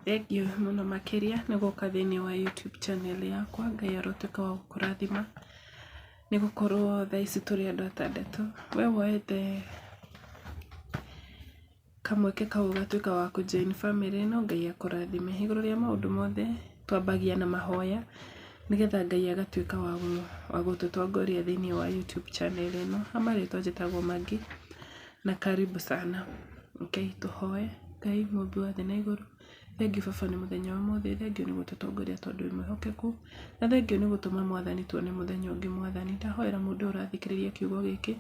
Thengiũ mũno makĩria nĩ gũka thĩiniĩ wa YouTube channel yakwa. Ngai arotuĩka wa gũkũrathima nĩ gũkorwo thaa ici tũrĩ andũ atandatũ. We woete kamweke kau ũgatuĩka wa kũ join family ĩno, Ngai akũrathime. Igũrũ rĩa maũndũ mothe twambagia na mahoya nĩgetha Ngai agatuĩka wa gũtũtongoria thĩiniĩ wa YouTube channel ĩno. Ha marĩtwa njĩtagwo Maggie na karibu sana. Rekei tũhoe. Ngai mũmbi wa thĩ na igũrũ, thengiũ baba nĩ mũthenya wa ũmũthĩ, thengiũ nĩ gũtũtongoria tondũ wĩ mwĩhokeku, na thengiũ nĩ gũtũma Mwathani tuone mũthenya ũngĩ Mwathani. Ndahoera mũndũ ũyũ ũrathikĩrĩria kiugo gĩkĩ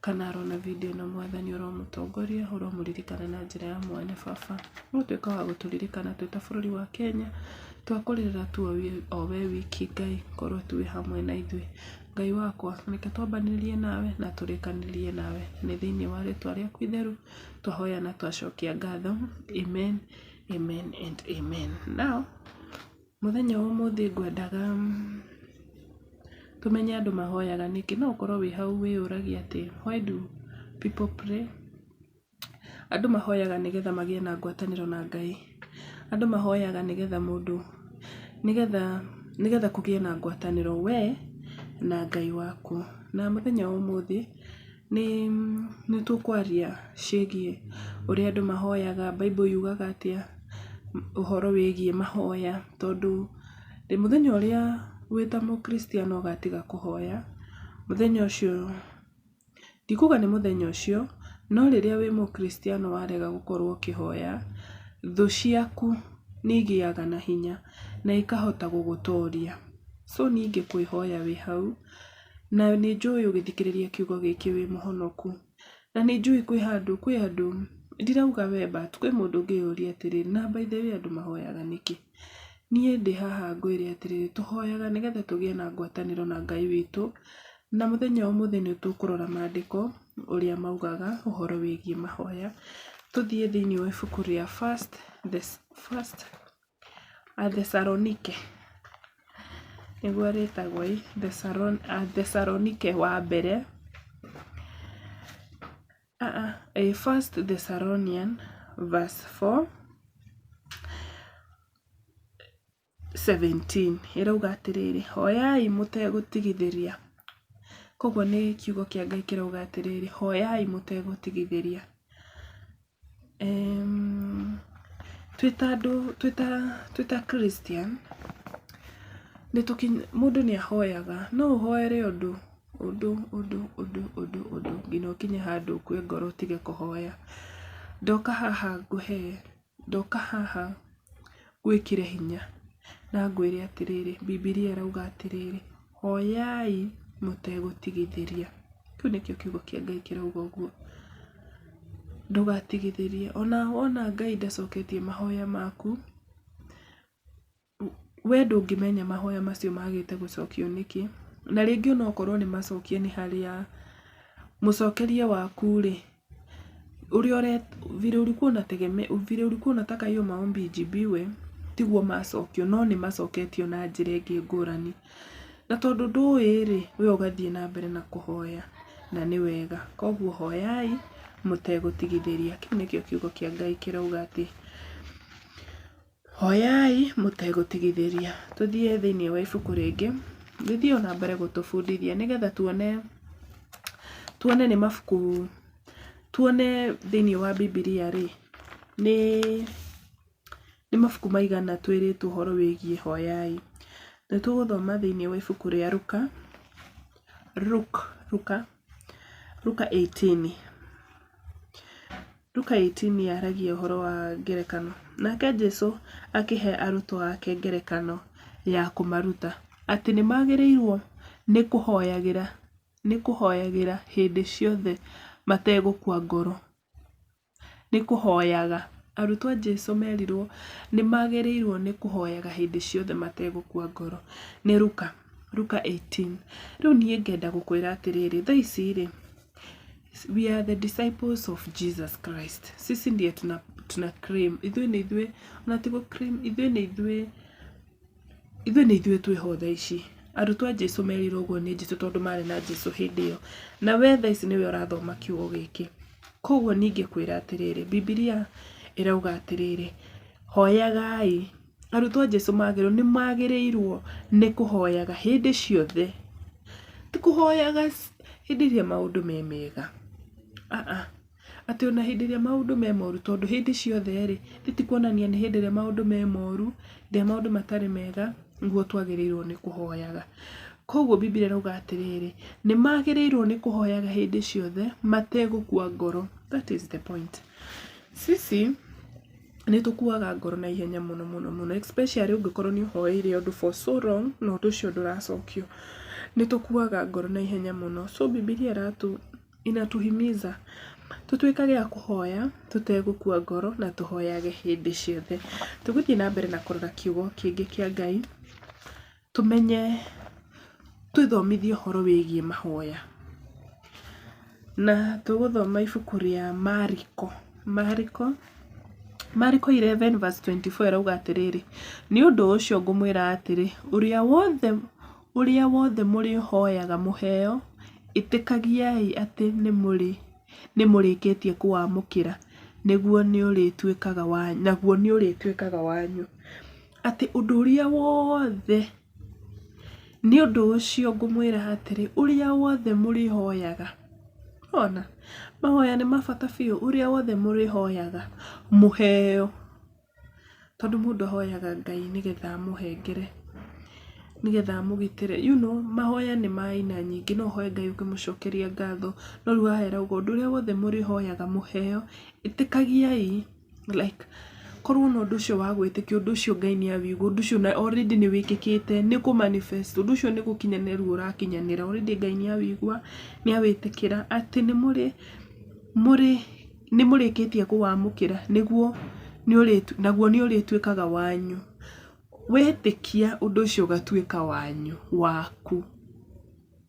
kana arona video ĩno Mwathani ũromũtongoria, ũromũririkana na njĩra ya mwanya baba. Ũrotuĩka wa gũtũririkana twĩ ta bũrũri wa Kenya, twakũrĩrĩra tu o we wiki Ngai, korwo tu wĩ hamwe na ithuĩ. Ngai wakwa, reke twambanĩrĩrie nawe na tũrĩkanĩrie nawe. Nĩ thĩinĩ wa rĩtwa rĩaku itheru twahoya na twacokia ngatho. Amen, amen and amen. Now, mũthenya wa ũmũthĩ ngwendaga tũmenye andũ mahoyaga nĩkĩ. No ũkorwo wĩ hau wĩyũragia atĩ why do people pray? Andũ mahoyaga nĩgetha magĩe na ngwatanĩro na Ngai. Andũ mahoyaga nĩgetha mũndũ, nĩgetha, nĩgetha kũgĩe na ngwatanĩro we na Ngai waku. Na mũthenya wa ũmũthĩ nĩ nĩ tũkwaria ciĩgiĩ ũrĩa andũ mahoyaga, Bible yugaga atĩa ũhoro wĩgiĩ mahoya, tondũ mũthenya ũrĩa wĩ ta mũkristiano ũgatiga kũhoya, mũthenya ũcio Ndikuga nĩ mũthenya ũcio, no rĩrĩa wĩ Mũkristiano warega gũkorũo ũkĩhoya, thũ ciaku nĩ igĩaga na hinya na ikahota gũgũtoria. So niĩ ingĩkwĩhoya wĩ hau, na nĩ njũĩ ũgĩthikĩrĩria kiugo gĩkĩ wĩ mũhonoku, na nĩ njũĩ kwĩ handũ kwĩ andũ, ndirauga we but kwĩ mũndũ ũngĩyũria atĩrĩrĩ, na by the way andũ mahoyaga nĩkĩ? Niĩ ndĩ haha ngwĩre atĩrĩrĩ, tũhoyaga nĩgetha tũgĩe na ngwatanĩro na Ngai witũ, Na mũthenya wa ũmũthĩ nĩ tũkũrora maandĩko ũrĩa maugaga ũhoro wĩgiĩ mahoya. Tũthiĩ thĩinĩ wa ibuku rĩa First Athesalonike, nĩguo rĩtagwo ĩ, Athesalonike wa mbere, First Thessalonian verse 4. 17 ĩrauga atĩrĩrĩ, hoyai mũtegũtigithĩria. Koguo nĩ kiugo kĩa Ngai kĩrauga atĩrĩrĩ, hoyai mũtegũtigithĩria. Twĩ ta andũ, twĩ ta Christian, mũndũ nĩ ahoyaga, no ũhoere ũndũ, ũndũ, ũndũ, ũndũ, ũndũ, ũndũ, nginya ũkinye handũ ũkue ngoro ũtige kũhoya. Ndoka haha ngũhe, ndoka haha ngwĩkĩre hinya na ngwĩre atĩrĩrĩ, Bibilia ĩrauga atĩrĩrĩ, hoyai mũtegũtigithĩria. Kĩu nĩkĩo kiugo kĩa Ngai kĩrauga ũguo. Ndũgatigithĩrie, ona wona Ngai ndacoketie mahoya maku, we ndũngĩmenya mahoya macio magĩte gũcokio nĩkĩ. Na rĩngĩ onokorwo nĩ macokie nĩ harĩa mũcokerie waku rĩ, ũrĩa vile ulikuwa unategemea, vile ulikuwa unataka hiyo maombi ijibiwe, tiguo macokio, no nĩ macoketio na njĩra ĩngĩ ngũrani. Na tondũ ndũĩ rĩ, we ũgathiĩ na mbere na kũhoya, na nĩ wega. Koguo hoyai mũtegũtigithĩria. Kĩu nĩkĩo kiugo kĩa Ngai kĩrauga atĩ Hoyai mũtegũtigithĩria. Tũthiĩ thĩinĩ wa ibuku rĩngĩ, rĩthiĩ o na mbere gũtũbundithia nĩgetha tuone, tuone nĩ mabuku, tuone thĩinĩ wa Bibilia rĩ, nĩ, nĩ mabuku maigana twĩrĩtwo ũhoro wĩgiĩ hoyai. Nĩ tũgũthoma thĩinĩ wa ibuku rĩa Luka, Luke, Luka, Luka 18. Luka 18 yaragia ũhoro wa ngerekano. Nake Jesu akĩhe arutwo ake ngerekano ya kũmaruta atĩ nĩ magĩrĩirwo nĩ kũhoyagĩra, nĩ kũhoyagĩra hĩndĩ ciothe mategũkua ngoro. Nĩ kũhoyaga. Arutwo a Jesu merirwo nĩ magĩrĩirwo nĩ kũhoyaga hĩndĩ ciothe mategũkua ngoro. Nĩ Luka, Luka 18. Rĩu niĩ ngenda gũkwĩra atĩrĩrĩ, thaa ici rĩ, We are the disciples of Jesus Christ. Sisi ndiye tuna claim. Ithuĩ nĩ ithuĩ, ona ti gũ claim, ithuĩ nĩ ithuĩ, ithuĩ nĩ ithuĩ twĩho thaa ici. Arutwo a Jesu merirwo ũguo nĩ Jesu tondũ marĩ na Jesu hĩndĩ ĩyo. Na we thaa ici nĩwe ũrathoma kiugo gĩkĩ. Koguo niĩ ingĩkwĩra atĩrĩrĩ, Bibilia ĩrauga atĩrĩrĩ, Hoyagai. Arutwo a Jesu magĩrĩirwo nĩ magĩrĩirwo nĩ kũhoyaga hĩndĩ ciothe. Ti kũhoyaga hĩndĩ ĩrĩa maũndũ me mega, aa, atĩ ona hĩndĩ ĩrĩa maũndũ me moru, tondũ hĩndĩ ciothe rĩ, ti kuonania nĩ hĩndĩ ĩrĩa maũndũ me moru, hĩndĩ ĩrĩa maũndũ matarĩ mega, nĩguo twagĩrĩirwo nĩ kũhoyaga. Koguo Bibilia ĩrauga atĩrĩrĩ, nĩ magĩrĩirwo nĩ kũhoyaga hĩndĩ ciothe mategũkua ngoro. That is the point. Sisi nĩ tũkuaga ngoro na ihenya mũno mũno mũno, especially ũngĩkorwo nĩ ũhoeire ũndũ for so long na ũndũ ũcio ndũracokio. Nĩ tũkuaga ngoro na ihenya mũno. So Bibilia ĩratũ inatuhimiza tũtuĩkage a kũhoya tũtegũkua ngoro na tũhoyage hĩndĩ ciothe. Tũgũthiĩ na mbere na kũrora kiugo kĩngĩ kĩa Ngai, tũmenye, twĩthomithie ũhoro wĩgiĩ mahoya. Na tũgũthoma ibuku rĩa Mariko, Mariko, Mariko 11 verse 24 ĩrauga atĩrĩrĩ, nĩ ũndũ ũcio ngũmwĩra atĩrĩ, ũrĩa wothe ũrĩa wothe mũrĩhoyaga mũheo, ĩtĩkagiai atĩ nĩ mũrĩkĩtie kũwamũkĩra, nĩguo nĩ ũrĩtuĩkaga naguo nĩ ũrĩtuĩkaga wanyu. Atĩ ũndũ ũrĩa wothe, nĩ ũndũ ũcio ngũmwĩra atĩrĩ, ũrĩa wothe mũrĩhoyaga, ona mahoya nĩ ma bata biũ, ũrĩa wothe mũrĩhoyaga mũheo, tondũ mũndũ ahoyaga Ngai nĩgetha amũhengere, nĩgetha amũgitĩre. You know, mahoya nĩ ma aina nyingĩ, no ũhoe Ngai ũkĩmũcokeria ngatho, no rĩu haha ĩrauga ũndũ ũrĩa wothe mũrĩhoyaga mũheo, ĩtĩkagiai, like korwo na ũndũ ũcio wa gwĩtĩkia, ũndũ ũcio Ngai nĩ awĩigua, ũndũ ũcio already nĩ wĩkĩkĩte, nĩ kũ manifest, ũndũ ũcio nĩ gũkinyanĩrwo ũrakinyanĩra, already Ngai nĩ awĩigua, nĩ awĩtĩkĩra, atĩ nĩ mũrĩ mũrĩ nĩ mũrĩkĩtie kũwamũkĩra, nĩguo naguo nĩ ũrĩtuĩkaga wanyu. Wetĩkia ũndũ ũcio ũgatuĩka wanyu, waku.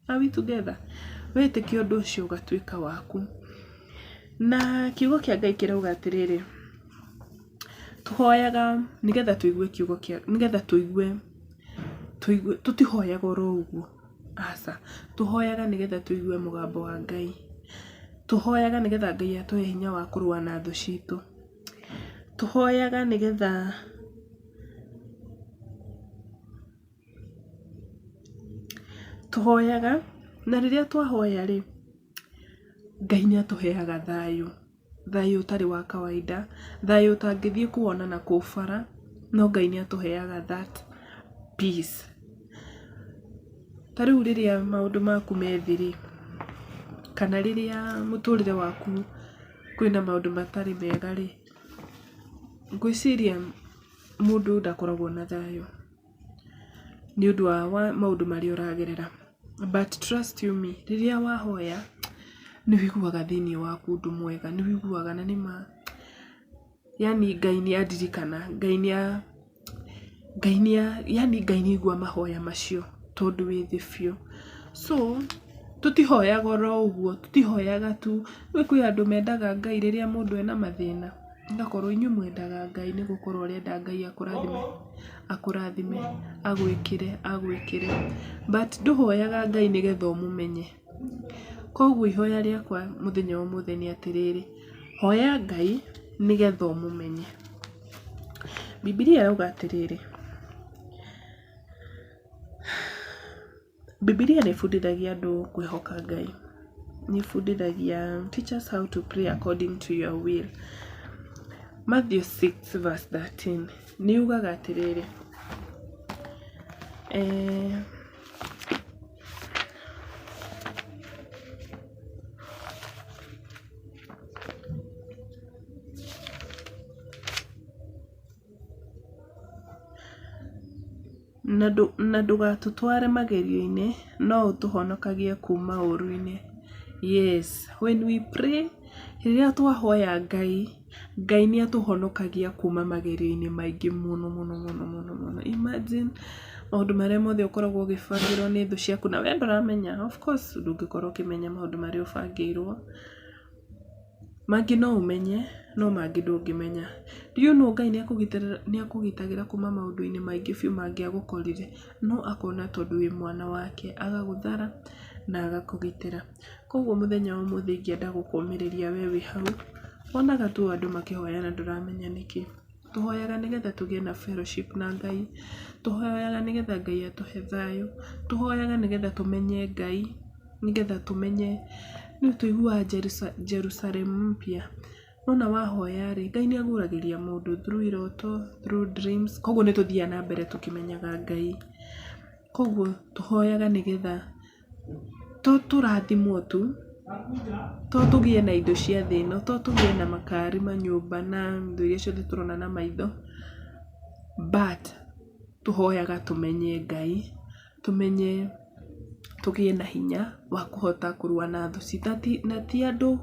Are we together? Wetĩkia ũndũ ũcio ũgatuĩka waku. Na kiugo kĩa Ngai kĩrauga atĩrĩrĩ, tũhoyaga nĩgetha tũigue kiugo kĩa, nĩgetha tũigue, tũigue, tũtihoyaga oro ũguo, aca. Tũhoyaga nĩgetha tũigue mũgambo wa Ngai. Tũhoyaga nĩgetha Ngai atũhe hinya wa kũrũa na thũ citũ. Tũhoyaga nĩgetha tũhoyaga, na rĩrĩa twahoya rĩ, Ngai nĩ atũheaga thayũ, thayũ ũtarĩ wa kawaida, thayũ ũtangĩthiĩ kũwona na kũu bara, no Ngai nĩ atũheaga that peace. Ta rĩu rĩrĩa maũndũ maku me thĩ rĩ, kana rĩrĩa mũtũrĩre waku kwĩna maũndũ matarĩ mega rĩ, ngwĩciria mũndũ ndakoragwo na thayũ nĩ ũndũ wa maũndũ marĩa ũragerera. But trust you me, rĩrĩa wahoya nĩ ũiguaga thĩiniĩ waku ũndũ mwega, nĩ ũiguaga na nĩma yaani Ngai nĩ andirikana, Ngai nĩ Ngai nĩ yaani Ngai nĩ aigua mahoya macio tondũ wĩ thĩ biũ. So tũtihoyaga oro ũguo, tũtihoyaga tu, nĩũĩ kwĩ andũ mendaga Ngai rĩrĩa mũndũ ena mathĩna, ũgakorwo inyuĩ mwendaga Ngai nĩ gũkorwo ũrenda Ngai akũrathime, akũrathime, agwĩkĩre, agwĩkĩre, but ndũhoyaga Ngai nĩgetha ũmũmenye. Koguo ihoya rĩakwa mũthenya wa ũmũthĩ nĩ atĩrĩrĩ, hoya Ngai nĩgetha ũmũmenye. Bibilia ĩrauga atĩrĩrĩ, Bibilia nĩ ĩbundithagia andũ kwĩhoka Ngai. Nĩ ĩbundithagia teach us how to pray according to your will. Matthew 6 verse 13 nĩ yugaga atĩrĩrĩ, eh, Na ndũgatũtware magerio-inĩ, no ũtũhonokagie kuuma ũũru-inĩ. Yes, when we pray, rĩrĩa twahoya Ngai, Ngai nĩ atũhonokagia kuuma magerio-inĩ maingĩ mũno mũno mũno mũno mũno. Imagine maũndũ marĩa mothe ũkoragwo ũgĩbangĩrwo nĩ thũ ciaku na we ndũramenya. Of course ndũngĩkorwo ũkĩmenya maũndũ marĩa ũbangĩirwo. Mangĩ no ũmenye, no mangĩ ndũngĩmenya. Do you know Ngai nĩ akũgitagĩra kuma maũndũ-inĩ maingĩ biũ mangĩagũkorire, no akona tondũ wĩ mwana wake, agagũthara na agakũgitĩra. Koguo mũthenya wa ũmũthĩ ingĩenda gũkũmĩrĩria we wĩ hau, wonaga tu andũ makĩhoya na ndũramenya nĩkĩ. Tũhoyaga nĩgetha tũgĩe na fellowship na Ngai, tũhoyaga nĩgetha Ngai atũhe thayũ, tũhoyaga nĩgetha tũmenye Ngai, nĩgetha tũmenye, nĩ tũiguaga Jerusalem mpya. Wona wahoya rĩ, Ngai nĩ aguũragĩria mũndũ through iroto, through dreams, koguo nĩ tũthiaga na mbere tũkĩmenyaga Ngai. Koguo tũhoyaga nĩgetha to tũrathimwo tu, to tũgĩe na indo cia thĩ ĩno, to tũgĩe na makari, manyũmba na indo iria ciothe tũrona na maitho, but tũhoyaga tũmenye Ngai, tũmenye tũgĩe na hinya wa kũhota kũrũa na thũ citũ. Na ti andũ,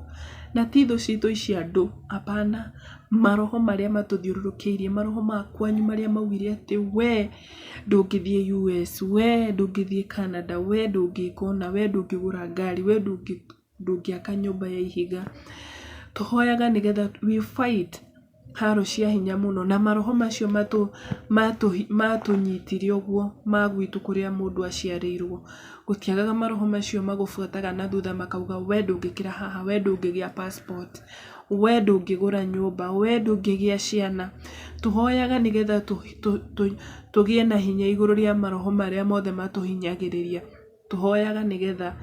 na ti thũ citũ ici andũ, hapana, maroho marĩa matũthiũrũrũkĩirie, maroho ma kwanyu marĩa maugire atĩ we ndũngĩthiĩ US, we ndũngĩthiĩ Canada, we ndũngĩka ũna, we ndũngĩgũra ngari, we ndũngĩaka nyũmba ya ihiga. Tũhoyaga nĩgetha we fight haro cia hinya mũno na maroho macio matũnyitire ũguo ma gwitũ kũrĩa mũndũ aciarĩirwo. Gũtiagaga maroho macio magũbuataga na thutha makauga we ndũngĩkĩra haha, we ndũngĩgĩa passport, we ndũngĩgũra nyũmba, we ndũngĩgĩa ciana. Tũhoyaga nĩgetha tũgĩe na hinya igũrũ rĩa maroho marĩa mothe matũhinyagĩrĩria. Tũhoyaga nĩgetha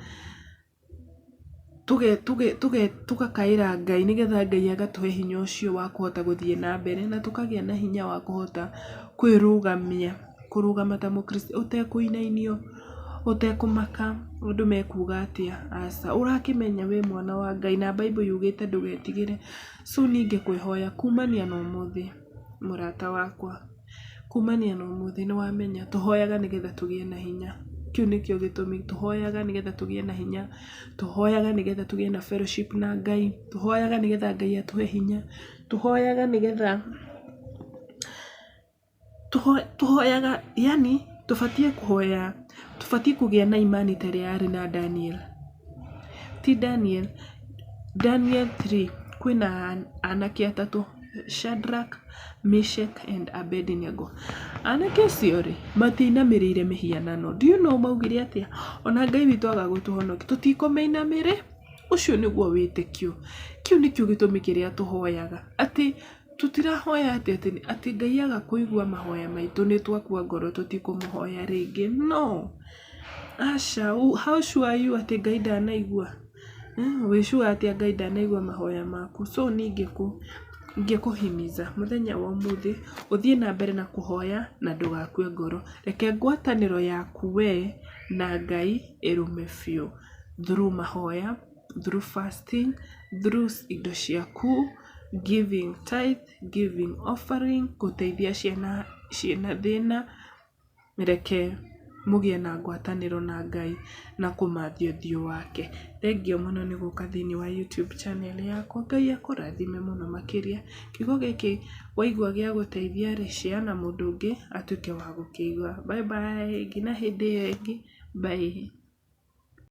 tũgakaĩra Ngai nĩgetha Ngai agatũhe hinya ũcio wa kũhota gũthiĩ na mbere na tũkagĩa na hinya wa kũhota kwĩrũgamia, kũrũgama ta mũkristo ũtekũinainio, ũtekũmaka andũ mekuga atĩa, aca. Ũrakĩmenya wĩ mwana wa Ngai na Bible yugĩte ndũgetigĩre. So niĩ ingĩkwĩhoya kumania na ũmũthĩ mũrata wakwa, kumania na ũmũthĩ nĩ wamenya tũhoyaga nĩgetha tũgĩe na hinya. Kĩu nĩkĩo gĩtũmi tũhoyaga nĩgetha tũgĩe na hinya, tũhoyaga nĩgetha tũgĩe na fellowship na Ngai, tũhoyaga nĩgetha Ngai atũhe hinya, tũhoyaga nĩgetha tũhoyaga yani tũbatiĩ kũhoya, tũbatiĩ kũgĩa na imani ta ĩrĩa yarĩ na Daniel. Ti Daniel, Daniel 3 kwĩna anake atatũ, Shadrach, Meshach and Abednego. Anake acio rĩ, matiainamĩrĩire mĩhianano. Do you know maugire atĩa? Ona Ngai witũ aga gũtũhonokia, tũtikũmĩinamĩrĩra. Ũcio nĩguo wĩtĩkio. Kĩu nĩkĩo gĩtũmi kĩrĩa tũhoyaga. Atĩ tũtirahoya atĩ atĩ Ngai aga kũigua mahoya maitũ nĩ twakua ngoro tũtikũmũhoya rĩngĩ. No! Aca, how sure are you atĩ Ngai ndanaigua? Wĩ sure atĩa Ngai ndanaigua mahoya maku? So niĩ ingĩkũhimiza mũthenya wa ũmũthĩ ũthiĩ na mbere na kũhoya na ndũgakue ngoro. Reke ngwatanĩro yaku we na Ngai ĩrũme biũ through mahoya, through fasting, through indo ciaku, giving tithe, giving offering, gũteithia ciana ciĩna thĩna. Reke mũgĩe na ngwatanĩro na Ngai na kũmathia ũthiũ wake. Thengiũ mũno nĩ gũka thĩinĩ wa YouTube channel yakwa. Ngai akũrathime mũno makĩria. Kiugo gĩkĩ waigua gĩa gũteithia rĩ, share na mũndũ ũngĩ atuĩke wa gũkĩigua. Bye bye nginya hĩndĩ ĩyo ĩngĩ, bye.